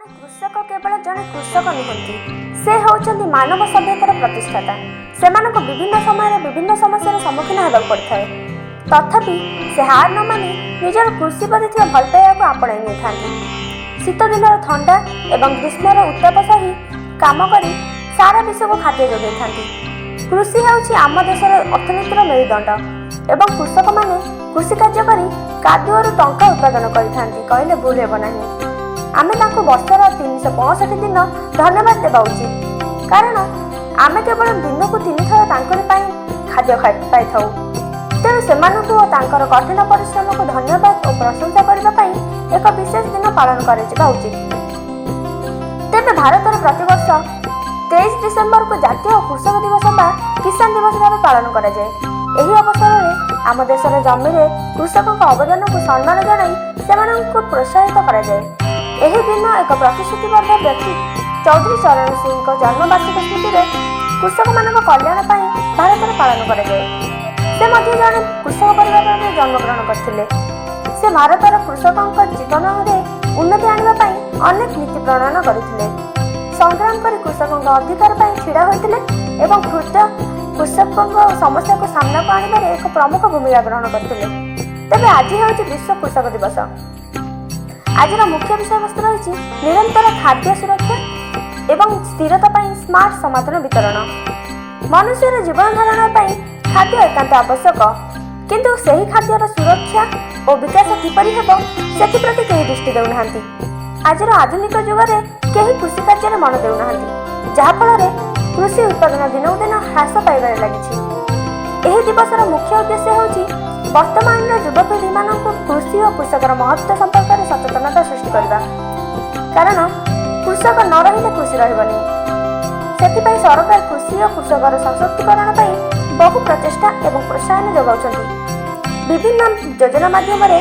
କୃଷକ କେବଳ ଜଣେ କୃଷକ ନୁହନ୍ତି, ସେ ହେଉଛନ୍ତି ମାନବ ସଭ୍ୟତାର ପ୍ରତିଷ୍ଠାତା। ସେମାନଙ୍କୁ ବିଭିନ୍ନ ସମୟରେ ବିଭିନ୍ନ ସମସ୍ୟାର ସମ୍ମୁଖୀନ ହେବାକୁ ପଡ଼ିଥାଏ। ତଥାପି ସେ ହାର ନ ମାନି ନିଜର କୃଷି ପ୍ରତି ଥିବା ଭଲ ପାଇବାକୁ ଆପଣାଇ ନେଇଥାନ୍ତି। ଶୀତ ଦିନର ଥଣ୍ଡା ଏବଂ ଗ୍ରୀଷ୍ମର ଉତ୍ତାପ ସହି କାମ କରି ସାରା ବିଶ୍ୱକୁ ଖାଦ୍ୟ ଯୋଗାଇଥାନ୍ତି। କୃଷି ହେଉଛି ଆମ ଦେଶର ଅର୍ଥନୀତିର ମେରୁଦଣ୍ଡ ଏବଂ କୃଷକମାନେ କୃଷି କାର୍ଯ୍ୟ କରି କାଦୁଅରୁ ଟଙ୍କା ଉତ୍ପାଦନ କରିଥାନ୍ତି କହିଲେ ଭୁଲ ହେବ ନାହିଁ। ଆମେ ତାଙ୍କୁ ବର୍ଷର 365 ଦିନ ଧନ୍ୟବାଦ ଦେବା ଉଚିତ, କାରଣ ଆମେ କେବଳ ଦିନକୁ 3 ଥର ତାଙ୍କରି ପାଇଁ ଖାଦ୍ୟ ପାଇଥାଉ। ତେଣୁ ସେମାନଙ୍କୁ ଓ ତାଙ୍କର କଠିନ ପରିଶ୍ରମକୁ ଧନ୍ୟବାଦ ଓ ପ୍ରଶଂସା କରିବା ପାଇଁ ଏକ ବିଶେଷ ଦିନ ପାଳନ କରାଯିବା ଉଚିତ। ତେବେ ଭାରତରେ ପ୍ରତିବର୍ଷ 23 ଡିସେମ୍ବରକୁ ଜାତୀୟ କୃଷକ ଦିବସ ବା କିଷାନ ଦିବସ ଭାବେ ପାଳନ କରାଯାଏ। ଏହି ଅବସରରେ ଆମ ଦେଶର ଜମିରେ କୃଷକଙ୍କ ଅବଦାନକୁ ସମ୍ମାନ ଜଣାଇ ସେମାନଙ୍କୁ ପ୍ରୋତ୍ସାହିତ କରାଯାଏ। ଏହି ଦିନ ଏକ ପ୍ରତିଶ୍ରୁତିବଦ୍ଧ ବ୍ୟକ୍ତି ଚୌଧୁରୀ ଚରଣ ସିଂଙ୍କ ଜନ୍ମବାର୍ଷିକ ସ୍ମୃତିରେ କୃଷକମାନଙ୍କ କଲ୍ୟାଣ ପାଇଁ ଭାରତରେ ପାଳନ କରାଯାଏ। ସେ ମଧ୍ୟ ଜଣେ କୃଷକ ପରିବାରରେ ଜନ୍ମଗ୍ରହଣ କରିଥିଲେ। ସେ ଭାରତର କୃଷକଙ୍କ ଜୀବନରେ ଉନ୍ନତି ଆଣିବା ପାଇଁ ଅନେକ ନୀତି ପ୍ରଣୟନ କରିଥିଲେ। ସଂଗ୍ରାମ କରି କୃଷକଙ୍କ ଅଧିକାର ପାଇଁ ଛିଡ଼ା ହୋଇଥିଲେ ଏବଂ କ୍ଷୁଦ୍ର କୃଷକଙ୍କ ସମସ୍ୟାକୁ ସାମ୍ନାକୁ ଆଣିବାରେ ଏକ ପ୍ରମୁଖ ଭୂମିକା ଗ୍ରହଣ କରିଥିଲେ। ତେବେ ଆଜି ହେଉଛି ବିଶ୍ୱ କୃଷକ ଦିବସ। ଆଜିର ମୁଖ୍ୟ ବିଷୟବସ୍ତୁ ରହିଛି ନିରନ୍ତର ଖାଦ୍ୟ ସୁରକ୍ଷା ଏବଂ ସ୍ଥିରତା ପାଇଁ ସ୍ମାର୍ଟ ସମାଧାନ ବିତରଣ। ମନୁଷ୍ୟର ଜୀବନ ଧାରଣ ପାଇଁ ଖାଦ୍ୟ ଏକାନ୍ତ ଆବଶ୍ୟକ, କିନ୍ତୁ ସେହି ଖାଦ୍ୟର ସୁରକ୍ଷା ଓ ବିକାଶ କିପରି ହେବ, ସେଥିପ୍ରତି କେହି ଦୃଷ୍ଟି ଦେଉନାହାନ୍ତି। ଆଜିର ଆଧୁନିକ ଯୁଗରେ କେହି କୃଷି କାର୍ଯ୍ୟରେ ମନ ଦେଉନାହାନ୍ତି, ଯାହାଫଳରେ କୃଷି ଉତ୍ପାଦନ ଦିନକୁ ଦିନ ହ୍ରାସ ପାଇବାରେ ଲାଗିଛି। ଏହି ଦିବସର ମୁଖ୍ୟ ଉଦ୍ଦେଶ୍ୟ ହେଉଛି ବର୍ତ୍ତମାନର ଯୁବପିଢ଼ିମାନଙ୍କୁ କୃଷି ଓ କୃଷକର ମହତ୍ତ୍ୱ ସମ୍ପର୍କରେ ସଚେତନତା ସୃଷ୍ଟି କରିବା, କାରଣ କୃଷକ ନ ରହିଲେ କୃଷି ରହିବନି। ସେଥିପାଇଁ ସରକାର କୃଷି ଓ କୃଷକର ସଶକ୍ତିକରଣ ପାଇଁ ବହୁ ପ୍ରଚେଷ୍ଟା ଏବଂ ପ୍ରୋତ୍ସାହନ ଯୋଗାଉଛନ୍ତି। ବିଭିନ୍ନ ଯୋଜନା ମାଧ୍ୟମରେ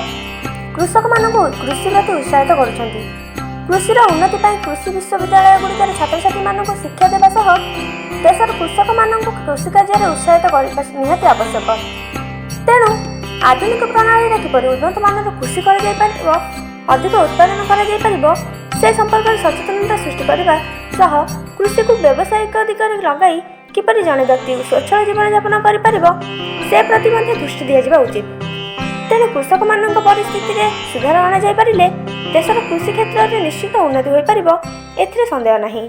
କୃଷକମାନଙ୍କୁ କୃଷି ପ୍ରତି ଉତ୍ସାହିତ କରୁଛନ୍ତି। କୃଷିର ଉନ୍ନତି ପାଇଁ କୃଷି ବିଶ୍ୱବିଦ୍ୟାଳୟ ଗୁଡ଼ିକରେ ଛାତ୍ରଛାତ୍ରୀମାନଙ୍କୁ ଶିକ୍ଷା ଦେବା ସହ ଦେଶର କୃଷକମାନଙ୍କୁ କୃଷି କାର୍ଯ୍ୟରେ ଉତ୍ସାହିତ କରିବା ନିହାତି ଆବଶ୍ୟକ। ତେଣୁ ଆଧୁନିକ ପ୍ରଣାଳୀରେ କିପରି ଉନ୍ନତ ମାନର କୃଷି କରାଯାଇପାରିବ, ଅଧିକ ଉତ୍ପାଦନ କରାଯାଇପାରିବ, ସେ ସମ୍ପର୍କରେ ସଚେତନତା ସୃଷ୍ଟି କରିବା ସହ କୃଷିକୁ ବ୍ୟବସାୟିକ ଦିଗରେ ଲଗାଇ କିପରି ଜଣେ ବ୍ୟକ୍ତି ସ୍ୱଚ୍ଛଳ ଜୀବନଯାପନ କରିପାରିବ, ସେ ପ୍ରତି ମଧ୍ୟ ଦୃଷ୍ଟି ଦିଆଯିବା ଉଚିତ। ତେଣୁ କୃଷକମାନଙ୍କ ପରିସ୍ଥିତିରେ ସୁଧାର ଅଣାଯାଇପାରିଲେ ଦେଶର କୃଷି କ୍ଷେତ୍ରରେ ନିଶ୍ଚିତ ଉନ୍ନତି ହୋଇପାରିବ, ଏଥିରେ ସନ୍ଦେହ ନାହିଁ।